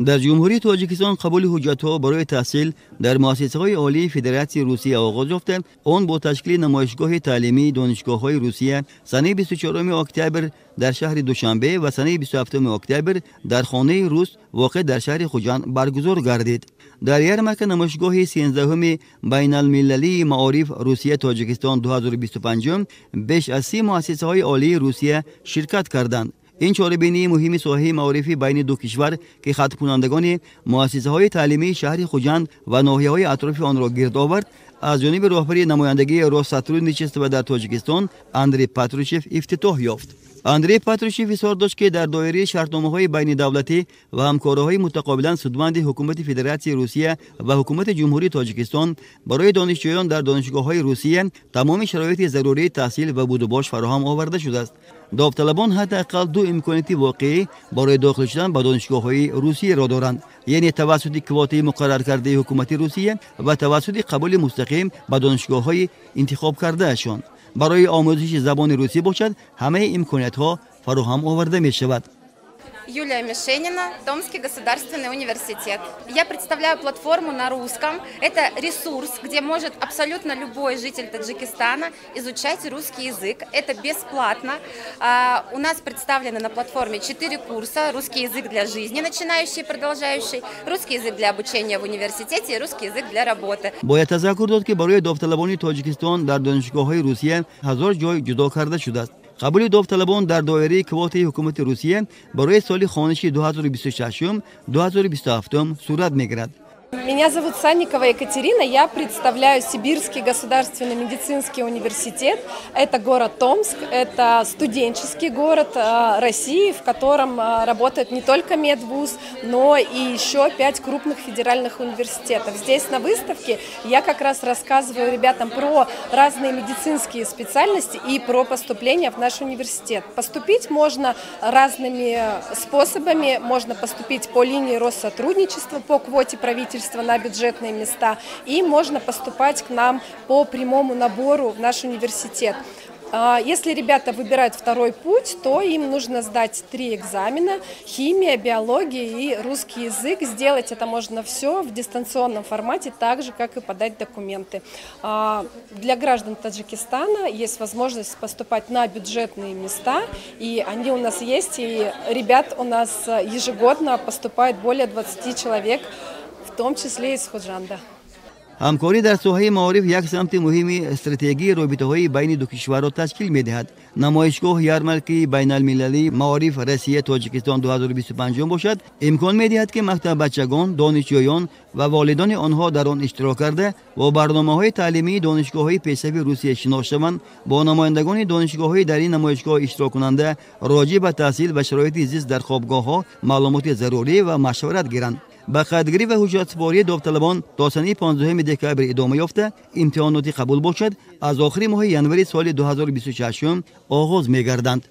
Дар Ҷумҳурии Тоҷикистон қабули ҳуҷҷатҳо барои таҳсил дар муассисаҳои олии Федератсияи Русия оғоз ёфта, он бо ташкили намоишгоҳи таълимии донишгоҳҳои Русия санаи 24 октябр дар шаҳри Душанбе ва санаи 27 октябр дар хонаи рус воқеъ дар шаҳри Хуҷанд баргузор гардид. Дар ярмарка намоишгоҳи 13-уми байналмилалии маориф Русия Тоҷикистон 2025 беш аз 30 муассисаҳои олии Русия ширкат карданд. Ин чорабинии муҳими соҳаи маорифи байни ду кишвар, ки хатмкунандагони муассисаҳои таълимии шаҳри Хуҷанд ва ноҳияҳои атрофи онро гирд овард, аз ҷониби роҳбари намояндагии Россотрудничества дар Тоҷикистон Андрей Патрушев ифтитоҳ ёфт. Андрей Патрушев изҳор дошт, ки дар доираи шартномаҳои байнидавлатӣ ва ҳамкориҳои мутақобилан судманди Ҳукумати Федератсияи Русия ва Ҳукумати Ҷумҳурии Тоҷикистон барои донишҷӯён дар донишгоҳҳои Русия тамоми шароити зарурии таҳсил ва будубош фароҳам оварда шудааст. Довталабон ҳадди ақал ду имконияти воқеӣ барои дохил шудан ба донишгоҳҳои Русияро доранд, яъне тавассути квотаи муқарраркардаи ҳукумати Русия ва тавассути қабули мустақим ба донишгоҳҳои интихобкардаашон. Барои омӯзиши забони русӣ бошад, ҳамаи имкониятҳо фароҳам оварда мешавад. Юлия Мишенина, Томский государственный университет. Я представляю платформу на русском. Это ресурс, где может абсолютно любой житель Таджикистана изучать русский язык. Это бесплатно. У нас представлены на платформе 4 курса: русский язык для жизни, начинающий и продолжающий, русский язык для обучения в университете и русский язык для работы. Бояд тазаккур дод, ки барои довталабони Тоҷикистон дар донишгоҳҳои Русия 1000 ҷой ҷудо карда шудааст. Қабули довталабон дар доираи квотаи ҳукумати Русия барои соли хониши 2026-2027 сурат мегирад. Меня зовут Санникова Екатерина, я представляю Сибирский государственный медицинский университет. Это город Томск, это студенческий город России, в котором работает не только медвуз, но и еще 5 крупных федеральных университетов. Здесь на выставке я как раз рассказываю ребятам про разные медицинские специальности и про поступление в наш университет. Поступить можно разными способами, можно поступить по линии Россотрудничества, по квоте правительства на бюджетные места, и можно поступать к нам по прямому набору в наш университет. Если ребята выбирают второй путь, то им нужно сдать 3 экзамена: химия, биология и русский язык. Сделать это можно все в дистанционном формате, так же, как и подать документы. Для граждан Таджикистана есть возможность поступать на бюджетные места, и они у нас есть, и ребят у нас ежегодно поступает более 20 человек, в том числе из Худжанда. Ҳамкорӣ дар соҳаи маориф як самти муҳими стратегии робитаҳои байни ду кишварро ташкил медиҳад. Намоишгоҳ ярмаркаи байналмилалии маориф Россия Тоҷикистон 2025 бошад, имкон медиҳад, ки мактаббачагон, донишҷӯён ва волидони онҳо дар он иштирок карда, бо барномаҳои таълимии донишгоҳҳои пешсафи Русия шинос шаванд, бо намояндагони донишгоҳҳои дар ин намоишгоҳ иштироккунанда роҷеъ ба таҳсил ва шароити зист дар хобгоҳҳо маълумоти зарурӣ ва машварат гиранд. Ба қайдгирӣ ва ҳуҷҷатсупории довталабон то санаи 15 декабр идома ёфта, имтиҳоноти қабул бошад, аз охири моҳи январи соли 2026 оғоз мегарданд.